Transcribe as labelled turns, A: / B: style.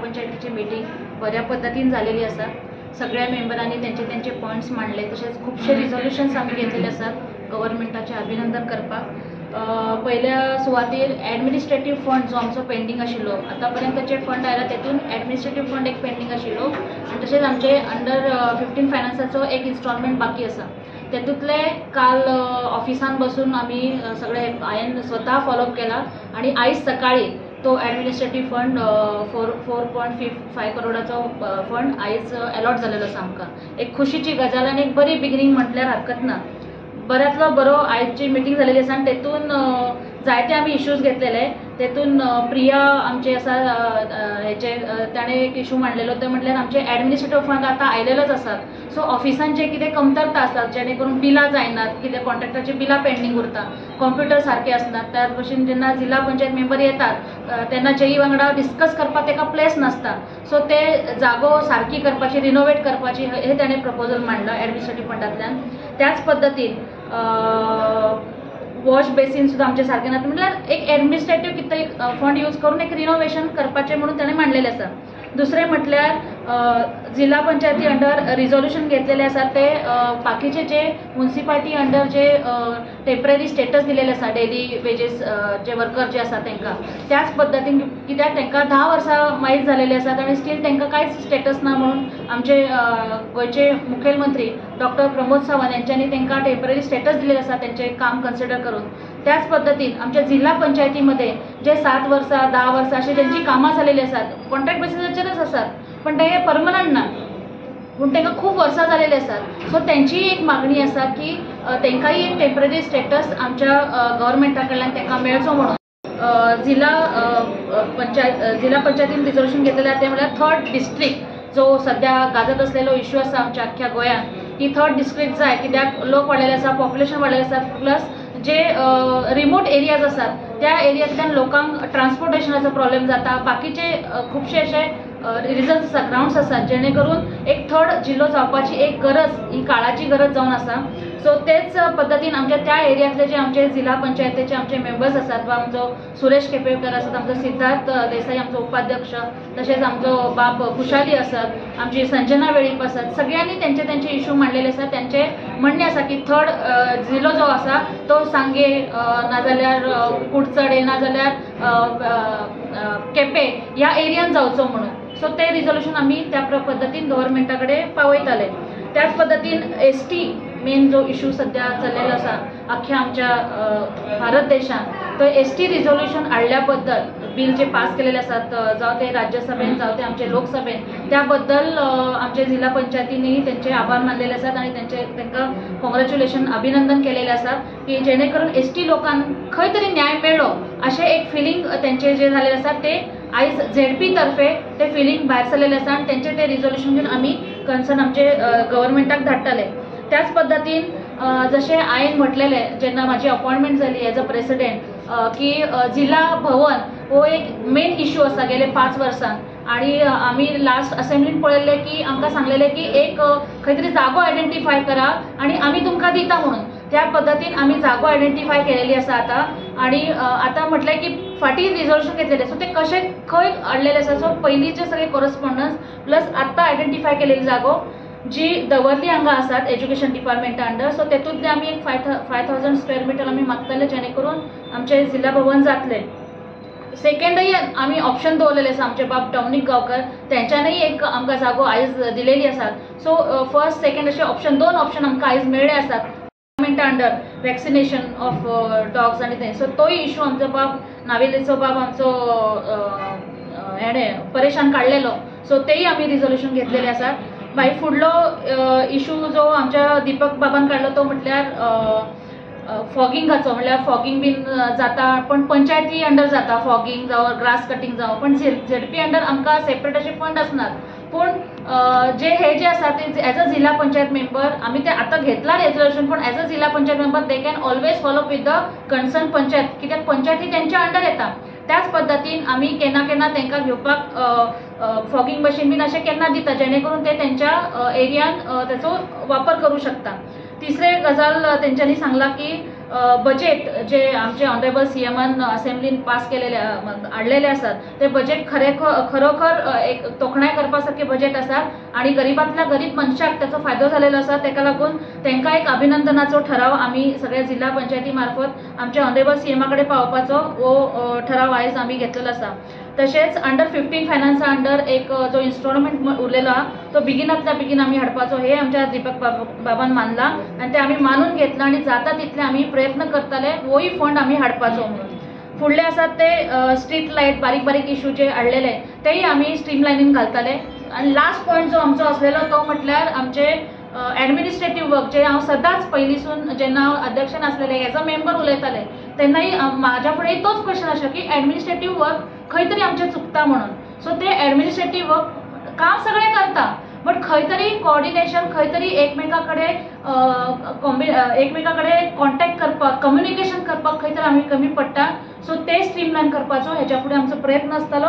A: पंचायतीची meeting बऱ्या पद्दतीन जालेली आसा. सगळ्या मेंबरांनी तेंचे तेंचे पॉयंट्स मांडले, तशेंच खुबशे रिजोल्युशन्स आमी घेतलेले आसात गव्हर्मेंटाचें अभिनंदन करपाक. पयल्या सुवातेर एडमिनिस्ट्रेटीव फंड जो आमचो पेंडींग आशिल्लो, आतां पर्यंत जे फंड आयला तेतून एडमिनिस्ट्रेटीव फंड एक पेंडींग आशिल्लो आनी तशेंच आमचे अंडर 15 फायनान्साचो एक इन्स्टॉलमेंट बाकी आसा. तेतूंतले काल ऑफिसान बसून आमी सगळे हांवें स्वता फॉलोअप केला आनी आयज सकाळी तो एडमिनिस्ट्रेटीव फंड 4.5 करोडाचो फंड आयज अलॉट जालेलो आसा आमकां. एक खुशीची गजाल आनी एक बरी बिगिनींग म्हटल्यार हरकत ना. बऱ्यांतलो बरो आयची मिटींग जालेली आसा आनी तेतून जायते आमी इश्यूज घेतलेले. तेतून प्रिया आमचे आसा हेचे ताणें एक इशू मांडलेलो ते म्हटल्यार आमचे एडमिनिस्ट्रेटीव फंड आतां आयलेलेच आसात, सो ऑफिसान जे कितें कमतरता आसतात जेणे करून बिलां जायनात, कितें कॉन्ट्रॅक्टाची बिलां पेंडींग उरता, कॉम्प्युटर सारके आसनात. त्याच भशेन जेन्ना जिल्हा पंचायत मेंबर येतात तेन्ना जेई वांगडा डिस्कस करपाक ताका प्लेस नासता, सो ते जागो सारकी करपाची, रिनोवेट करपाची हे ताणें प्रपोजल मांडला एडमिनिस्ट्रेटीव फंडांतल्यान. त्याच पद्दतीन वॉश बेसीन सुद्दां आमचे सारकें ना, म्हटल्यार एक एडमिनिस्ट्रेटीव कितें एक फंड यूज करून एक रिनोवेशन करपाचें म्हणून ताणें मांडलेलें आसा. दुसरें म्हटल्यार जिल्हा पंचायती अंडर रिजोल्युशन घेतलेले आसा ते बाकीचे जे मुन्सिपाल्टी अंडर जे टेंपररी स्टेटस दिलेले आसा डेली वेजीस जे वर्कर जे आसा तांकां, त्याच पद्दतीन कित्याक तांकां 10 वर्सां मायज जालेले आसात आनी स्टील तांकां कांयच स्टेटस ना म्हणून आमचे गोंयचे मुखेलमंत्री डॉक्टर प्रमोद सावंत यांच्यांनी तांकां टेंपररी स्टेटस दिलेले आसा तेंचें काम कन्सिडर करून. त्याच पद्दतीन आमच्या जिल्हा पंचायतीमध्ये जे 7 वर्सां 10 वर्सां अशी तेंची कामां जालेली आसात, कॉन्ट्रॅक्ट बेसिसाचेरच आसात पण ते परमनंट ना, पूण तांकां खूब वर्सां जालेली आसात. सो तेंचीय एक मागणी आसा की तांकांय एक टेंपररी स्टेटस आमच्या गव्हर्मेंटा कडल्यान तांकां मेळचो म्हणून. जिल्हा पंचायतीन रिजोल्युशन घेतलेलें आसा तें म्हळ्यार थर्ड डिस्ट्रिक्ट जो सद्या गाजत असलेलो इश्यू आसा आमच्या अख्ख्या गोंयांत, की थर्ड डिस्ट्रिक्ट जाय कित्याक लोक वाडलेले आसा, पॉप्युलेशन वाडलेलें आसा, प्लस जे रिमोट एरियाज आसात त्या एरियांतल्यान लोकांक ट्रान्सपोर्टेशनाचो प्रॉब्लेम जाता, बाकीचे खुबशे अशे रिजन्स आसात, ग्रावंड्स आसात जेणे करून एक थर्ड जिल्लो जावपाची एक गरज, ही काळाची गरज जावन आसा. सो तेच पद्दतीन आमच्या त्या एरियांतले जे आमचे जिल्हा पंचायतीचे आमचे मेंबर्स आसात वा आमचो सुरेश केपेकर आसात, आमचो सिद्धार्थ देसाई आमचो उपाध्यक्ष, तशेंच आमचो बाब खुशाली आसात, आमची संजना वेळीप आसात, सगळ्यांनी तेंचे तेंचे इशू मांडलेले आसात. तेंचे म्हणणें आसा की थर्ड जिल्लो जो आसा तो सांगे नाजाल्यार कुडचडे नाजाल्यार केपें ह्या एरियान जावचो म्हणून. सो ते रिजोल्युशन आमी त्या पद्दतीन गव्हर्मेंटा कडेन पावयताले. त्याच पद्दतीन एस टी मेन जो इशू सद्या चल्लेलो आसा अख्ख्या आमच्या भारत देशान, तो एस टी रिजोल्युशन हाडल्या बद्दल बील जे पास केलेले आसात जावं ते राज्यसभेन जावं ते आमचे लोकसभेन, त्या बद्दल आमचे जिल्हा पंचायतींनी तेंचे आभार मानलेले आसात आनी तेंचे तांकां कॉंग्रेच्युलेशन अभिनंदन केलेलें आसा की जेणे करून एस टी लोकांक खंय तरी न्याय मेळ्ळो अशें एक फिलींग तेंचें जें जालेलें आसा ते आयज झेडपी तर्फे ते फिलींग भायर सरलेलें आसा आनी तेंचें तें रिजोल्युशन घेवन आमी कन्सर्न आमचे गव्हर्मेंटाक धाडटले. त्याच पद्दतीन जशें हांवें म्हटलेलें जेन्ना म्हाजी अपॉयंटमेंट जाली एज अ प्रेसिडेंट की जिल्हा भवन हो एक मेन इशू आसा गेले 5 वर्सां आनी आमी लास्ट असेंब्लीन पळयल्लें की आमकां सांगलेलें की एक खंय तरी जागो आयडेंटिफाय करा आनी आमी तुमकां दिता म्हणून. त्या पद्दतीन आमी जागो आयडेंटिफाय केलेली आसा आतां आनी आतां म्हटलें की फाटीं रिजोल्युशन घेतलेलें, सो ते कशें खंय हाडलेलें आसा, सो पयलींचे सगळे कोरस्पोंडन्स प्लस आतां आयडेंटिफाय केलेली जागो जी दवर्ली हांगा आसात एज्युकेशन डिपार्टमेंटा अंडर, सो तेतूंतले आमी एक 5000 स्क्वेअर मिटर आमी मागतले जेणे करून आमचें जिल्हा भवन जातलें. सेकंडय आमी ऑप्शन दवरलेले आसा आमचे बाब डॉमनीक गांवकर तेंच्यांनीय एक आमकां जागो आयज दिलेली आसात. सो फर्स्ट सेकंड अशे ऑप्शन, 2 ऑप्शन आमकां आयज मेळ्ळे आसात गव्हर्मेंटा अंडर वॅक्सिनेशन ऑफ डॉग्स आनी तें. सो तोय इशू आमचो बाब नावेलीचो बाब आमचो हेणें परेशान काडलेलो, सो तेय आमी रिजोल्युशन घेतलेले आसात. मागीर फुडलो इशू जो आमच्या दीपक बाबान काडलो तो म्हटल्यार फॉगिंगाचो, म्हळ्यार फॉगिंग बीन जाता पण पंचायती अंडर जाता फॉगिंग जावं ग्रास कटिंग जावं, पण झेडपी अंडर आमकां सेपरेट अशे फंड आसनात. पूण जे हे जे आसा ते एज अ जिल्हा पंचायत मेंबर आमी ते आतां घेतला रेजोल्युशन, पूण as a Zilla Panchayat member they can always follow with the concern panchayat, कित्याक पंचायत ही तेंच्या अंडर येता. त्याच पद्दतीन आमी केन्ना केन्ना तांकां घेवपाक फॉगिंग मशीन बीन अशें केन्ना दिता जेणे करून ते तेंच्या एरियान तेचो वापर करूं शकता. तिसरें गजाल तेंच्यांनी सांगलां की बजेट जे आमचे ऑनरेबल सीएमान असेंब्लीन पास केलेले हाडलेले आसात ते बजेट खरोखर एक तोखणाय करपा सारकें बजेट आसा आनी गरिबांतल्या गरीब मनशाक ताचो फायदो जालेलो आसा. ताका लागून तांकां एक अभिनंदनाचो ठराव आमी सगळ्या जिल्हा पंचायती मार्फत आमच्या ऑनरेबल सीएमा कडेन पावोवपाचो हो ठराव आयज आमी घेतलेलो आसा. तशेंच अंडर 15 फायनान्सा अंडर एक जो इन्स्टॉलमेंट उरलेलो आहा तो बेगिनांतल्या बेगीन आमी हाडपाचो हे आमच्या दीपक बाबान मानला आनी ते आमी मानून घेतला आनी जाता तितले आमी प्रयत्न करताले होय फंड आमी हाडपाचो म्हणून. फुडले आसात ते स्ट्रीट लायट बारीक बारीक इशू जे हाडलेले तेय आमी स्ट्रीम लायनीन घालताले. आनी लास्ट पॉयंट जो आमचो आसलेलो तो म्हटल्यार आमचे एडमिनिस्ट्रेटीव वर्क जे हांव सदांच पयलींसून जेन्ना हांव अध्यक्षान आसलेलें एज अ मेंबर उलयतालें तेन्नाय म्हाज्या फुडें तोच क्वेश्चन आशिल्लो की एडमिनिस्ट्रेटीव वर्क खंय तरी आमचें चुकता म्हणून. सो ते एडमिनिस्ट्रेटीव वर्क काम सगळें करता बट खंय तरी कोऑर्डिनेशन, खंय तरी एकमेका कडेन एकमेका कडेन कॉन्टेक्ट करपाक, कम्युनिकेशन करपाक खंय तरी आमी कमी पडटा. सो ते स्ट्रीमलायन करपाचो हेच्या फुडें आमचो प्रयत्न आसतलो.